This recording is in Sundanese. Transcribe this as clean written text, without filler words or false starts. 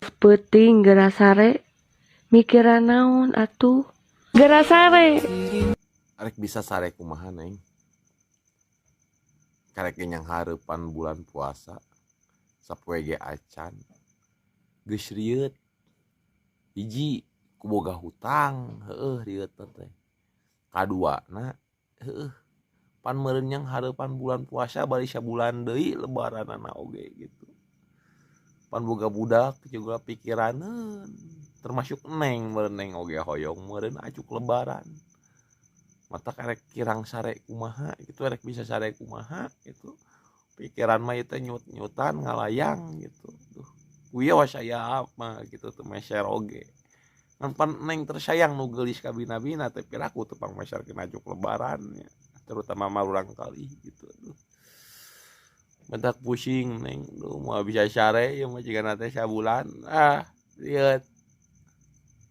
Peuting geura sare, mikiran naon atuh? Geura sare. Arek bisa sare kumaha, Neng? Karek ge nyanghareupan bulan puasa sapoe ge acan. Geus rieut. Hiji, ku boga hutang, heueuh rieut teh. Kaduana, heueuh, pan meureun nyanghareupan bulan puasa bari sabulan deui lebaranana oge gitu. Pan boga budak juga pikiraneun, termasuk Neng meureun Neng oge hoyong meureun acuk lebaran. Matak erek kirang sare kumaha gitu, erek bisa sare kumaha gitu. Pikiran mah ieu teh nyut-nyutan ngalayang gitu. Duh, wios aya mah gitu teu meser oge. Ngan pan Neng tersayang nu geulis kabina-bina teh piraku teu pangmeserkeun acuk lebaran nya, terutama mah kali gitu. Aduh. Matak pusing, Neng, duh, moal bisa sare ieu mah jigana teh sabulan, ah, rieut.